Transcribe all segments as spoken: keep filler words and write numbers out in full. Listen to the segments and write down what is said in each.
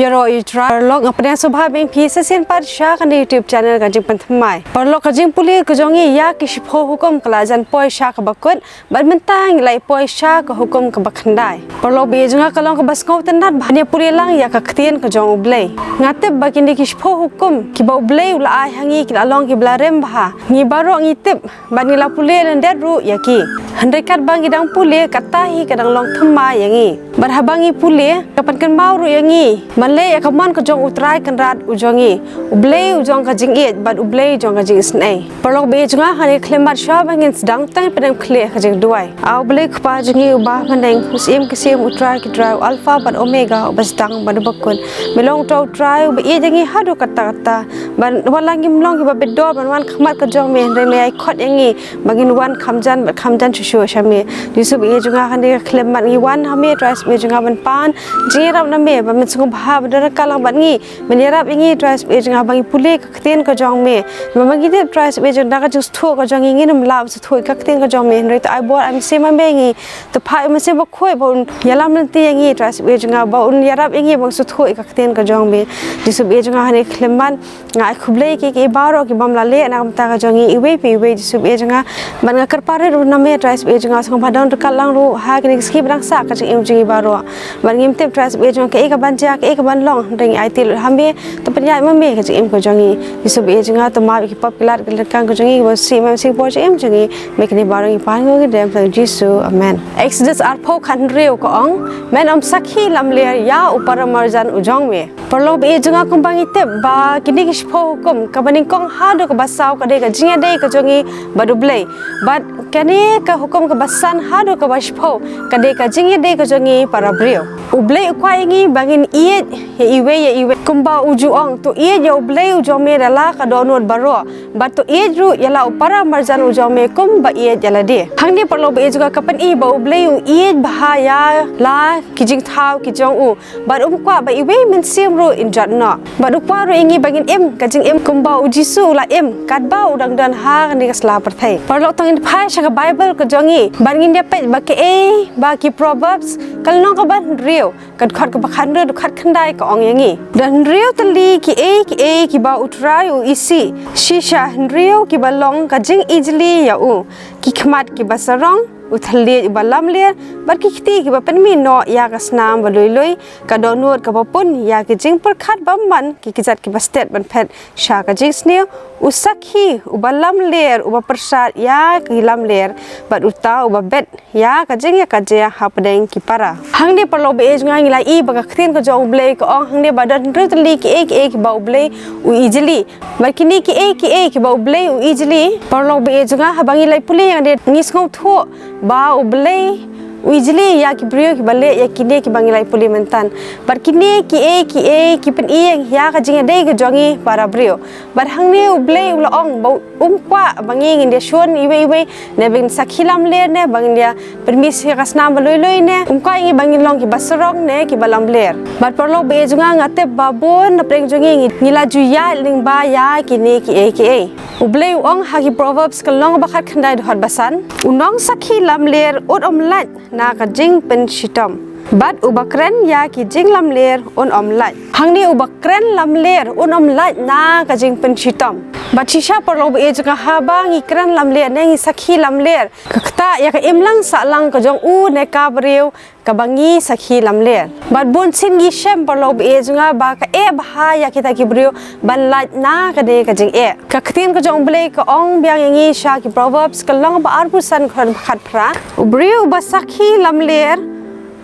Ïaroh ïa U Trai. Paralok, nga pdiang sngewbha biang ïa phi sa shisien pat sha kane ka YouTube channel Ka Jingpynthymmai. Paralok, ka jingpule ka jong ngi ïa ki shiphew hukum ka la jan poi sha kaba kut, bad mynta ngi la ïa poi sha ka hukum kaba khyndai. Paralok ba ïeit jong nga, ka long kaba sngewtynnad ba ngi pule lang ïa ka ktien ka jong U Blei. Nga tip ba kine ki shiphew hukum kiba U Blei u la ai ha ngi ki la long kiba la rim bha. Ngi baroh ngi tip bad ngi la pule lyndet ruh ïa ki. Hynrei katba ngi dang pule, kata hi ka dang long thymmai ïa ngi. Bad haba ngi pule, ka pynkynmaw ruh ïa ngi ban leh ïa ka mon ka jong U Trai Kynrad u jong ngi, U Blei u jong ka jingïeit bad U Blei u jong ka jingisynei. Paralok ba ïeit jong nga, ha kane ka khyllipmat, shuwa ba ngin sdang, to ngin pynkhlieh ha ka jingduwai. A Blei Kpa jong ngi uba ha bneng, U Syiem ki syiem, U Trai ki trai, U Alpha bad Omega, uba sdang bad uba kut. Me long uta U Trai uba ïeit ïa ngi haduh katta katta. Bad wat la ngim long kiba bit dor ban wan ha khmat ka jong me, hynrei me ïai khot ïa ngi ba ngin wan kham jan bad kham jan shuh shuh sha me. Jisu ba ïeit jong nga, ha kane ka khyllipmat ngi wan ha me, Trai Ïasyllok jong nga, ban pan jingïarap na me, ba men sngewbha ban don ryngkat lang bad ngi, men ïarap ïa ngi, Trai Ïasyllok jong nga, ba ngin pule ka ktien ka jong me. Ba ma ngi dep, Trai Ïasyllok jong nga, da ka jingsngewthuh ka jong ngi, ngin ym lah ban sngewthuh ïa ka ktien ka jong me, hynrei to ai bor, ai mynsiem ma me ïa ngi. To phah ïa U Mynsiem Bakhuid ba un ïalam lynti ïa ngi, Trai Ïasyllok jong nga, ba un ïarap ïa ngi ban sngewthuh ïa ka ktien ka jong me. Jisu ba ïeit jong nga, ha kane ka khyllipmat nga ai khublei ïa ki, ki baroh kiba ym la leh na ka bynta ka jong ngi iwei pa iwei, Jisu ba ïeit jong nga. Bad nga kyrpad ruh na me, Trai Ïasyllok jong nga, sngewbha don ryngkat lang ruh ha kine ki sngi ba dang sah ka jingim jong ngi baroh. Bad ngim tip, Trai Ïasyllok jong nga, kaei kaban jia, kaei kaban long, hynrei ngi aiti lut ha me, to pynïaid ma me ka jingim ka jong ngi. Jisu ba ïeit jong nga, to map ïa ki pop ki lad ki lyngkang ka jong ngi, kiba sih ma me ha ka jingim jong ngi. Me kine baroh ngi pan, ngi ong ngi dei ha ka kyrteng Jisu. Amen. Exodus arphew khathynriew ka ong, men ym sakhi lamler ïa u para marjan u jong me. Paralok ba ïeit jong nga, kumba ngi tip ba kine ki shiphew hukum, kaba nyngkong haduh kaba saw, ka dei ka jingïadei ka jong ngi bad U Blei. Bad kane ka hukum kaba san haduh kaba shiphew, ka dei ka jingïadei ka jong ngi para briew. U Blei u kwah ïa ngi ba ngin ïeit ïa iwei ïa iwei. Kumba u ju ong, to ïeit ïa U Blei u jong me da la ka dohnud baroh. Bad to ïeit ruh ïa la u para marjan u jong me kumba ïeit ïa lade. Hangne, paralok ba ïeit jong nga, ka pyni ba U Blei u ïeit bha ïa la ki jingthaw ki jong u. Bad um kwah ba iwei mynsiem ruh in jot noh. Bad u kwah ruh ïa ngi ba ngin im ka jingim kumba U Jisu u la im, katba u dang don ha kane ka sla pyrthei. Paralok, to ngin phai sha ka Baibl ka jong ngi. Bad ngin ïa peit ba kaei ba ki Proverbs, ka lynnong kaba hynriew, ka dkhot kaba khathynriew, dkhot khyndai ka ong ïa ngi. Da hynriew tylli kiei kiei kiba U Trai u isih, shisha hynriew kiba long ka jingijli ïa u. Ki khmat kiba sarong, u thylliej uba lamler, bad ki kti kiba pynmih noh ïa ka snam ba lui lui, ka dohnud kaba pun ïa ki jingpyrkhat bymman, ki kjat kiba stet ban phet sha ka jingsniew, u sakhi uba lamler uba pyrshah ïa ki lamler, bad uta uba bet ïa ka jingïakajia hapdeng ki para. Hangne, paralok ba ïeit jong nga, ngi la i ba ka ktien ka jong U Blei ka ong hangne ba da hynriew tylli kiei kiei kiba U Blei u ijli. Bad kine kiei kiei kiba U Blei u ijli, paralok ba ïeit jong nga, haba ngi la pule ïa kane, ngi sngewthuh ba U Blei u ijli ïa ki briew kiba leh ïa kine kiba ngi la pule mynta. Bad kine kiei kiei ki pyni ïa ka jingïadei ka jong ngi para briew. Bad hangne U Blei u la ong ba um kwah ba ngi ngin ïa shun iwei iwei, ne ba ngin sakhi lamler, ne ba ngin ïa pynmih ïa ka snam ba lui lui, ne um kwah ïa ngi ba ngin long kiba sarong ne kiba lamler. Bad paralok ba ïeit jong nga, nga tip ba bun na pdeng jong ngi, ngi la ju ïaid lyngba ïa kine kiei kiei. U Blei u ong ha ki Proverbs ka lynnong ba khatkhyndai, dkhot ba san, u nongsakhi lamler un ym lait na ka jingpynshitom, bad uba kren ïa ki jinglamler un ym lait. Hangne, uba kren lamler un ym lait na ka jingpynshitom. Bad shisha, paralok ba ïeit jong nga, haba ngi kren lamler ne ngi sakhi lamler, ka ktah ïa ka imlang sahlang ka jong u ne ka briew kaba ngi sakhi lamler. Bad bun sien ngi shem, paralok ba ïeit jong nga, ba ka eh bha ïa kita ki briew ban lait na kane ka jingeh. Ka ktien ka jong U Blei ka ong biang ïa ngi sha ki Proverbs ka lynnong ba arphew san, dkhot ba khatphra, u briew uba sakhi lamler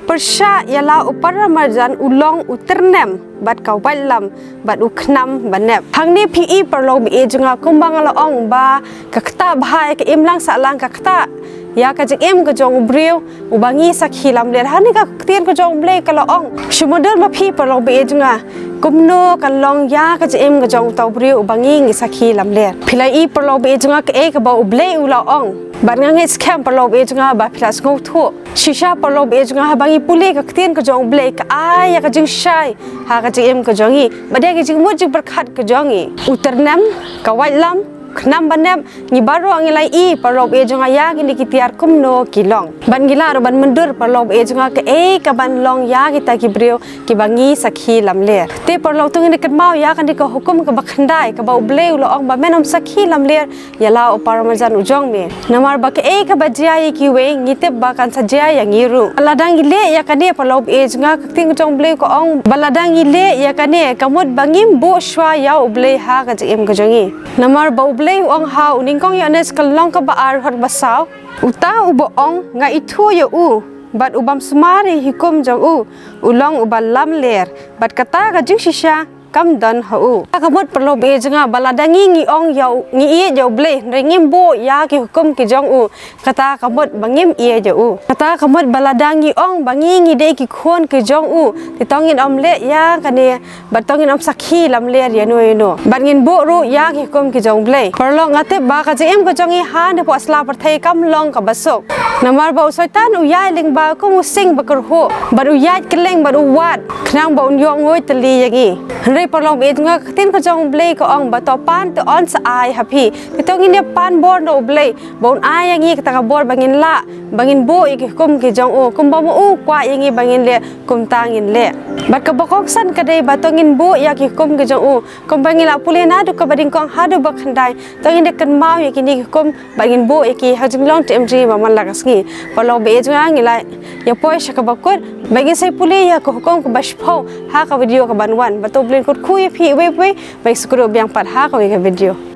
pyrshah ïa la u para marjan u long u tyrnem bad ka waitlam bad u khnam ba nep. Hangne phi i, paralok ba ïeit jong nga, kumba nga la ong ba ka ktah bha ïa ka imlang sahlang, ka ktah ïa ka jingim ka jong u briew uba ngi sakhi lamler. Hangne ka ktien ka jong U Blei ka la ong, shu mudui ma phi, paralok ba ïeit jong nga, kumno kan long ïa ka jingim ka jong uta u briew uba ngi ngi sakhi lamler. Phi la i, paralok ba ïeit jong nga, kaei kaba U Blei u la ong. Bad nga ngeit skhem, paralok ba ïeit jong nga, ba phi la sngewthuh. Shisha, paralok ba ïeit jong nga, haba ngi pule ka ktien ka jong U Blei, ka ai ïa ka jingshai ha ka jingim ka jong ngi, bad ïa ka jingmut jingpyrkhat ka jong ngi. U tyrnem, ka waitlam, Khnang ban nep, ngi baroh ngi la ïohi paralok baieit jong nga ïa kine ki tiar kumno ki long. Bad ngi lah ruh ban mynjur paralok baieit jong nga kaei kaban long ïa kita ki briew kiba ngi sakhi lamler. Te paralok, to ngin ïa kynmaw ïa kane ka hukum kaba khyndai kaba U Blei u la ong ba men ym sakhi lamler ïa la u paramarjan u jong me. Namar ba kaei kaba jia ïa kiwei ngi tip ba kan sa jia ïa ngi ruh. Lada ngi leh ïa kane paralok baieit jong nga, ka ktien ka jong U Blei ka ong ba lada ngi leh ïa kane ka mut ba ngim buh shuwa ïa U Blei ha ka jingim ka jong ngi. Namar ba U Blei u ong ha u nyngkong Ïoannis ka lynnong kaba ar dkhot ba saw, uta uba ong nga ithuh ïa u bad u bym sumar ïa ki hukum jong u, u long uba lamler, bad kata ka jingshisha kam don ha u. Ka mut paralok baieit jong nga ba lada ngi ngi ong ïa u, ngi ïeit ïa U Blei hynrei ngim buh ïa ki hukum ki jong u, kata ka mut ba ngim ïeit ïa u. Kata ka mut ba lada ngi ong ba ngi ngi dei ki khun ki jong u, te to ngin ym leh ïa kane, bad to ngin ym sakhi lamler ïa no ïa no, bad ngin buh ruh ïa ki hukum ki jong U Blei. Paralok, nga tip ba ka jingim ka jong ngi ha ne hapoh sla pyrthei kam long kaba suk. Namar ba u Soitan u ïai lyngba kum u sing ba kyrhuh, bad u ïaid kylleng bad u wad khnang ba un ïoh nguid tylli ïa ngi. Hynrei paralok baieit jong nga, ka ktien ka jong U Blei ka ong ba to pan te yn sa ai ha phi. Te to ngin ïa pan bor na U Blei ba un ai ïa ngi kata ka bor ba ngin lah, ba ngin buh ïa ki hukum ki jong u, kumba ma u kwah ïa ngi ba ngin leh kumta ngin leh. Bad kaba kongsan ka dei ba to ngin buh ïa ki hukum ki jong u, kumba ngi la pule naduh kaba nyngkong haduh ba khyndai, to ngin ïa kynmaw ïa kine ki hukum bad ngin buh ïa ki ha ka jinglong jingim jong ngi ba man la ka sngi. Paralok baieit jong nga, ngi la ïa poi sha kaba kut, bad ngin sa ïa pule ïa ka hukum kaba shiphew ha ka video kaban wan. Bad to U Blei un kyrkhu ïa phi iwei pa iwei, bad ngin sa ïakynduh biang pat ha kawei ka video.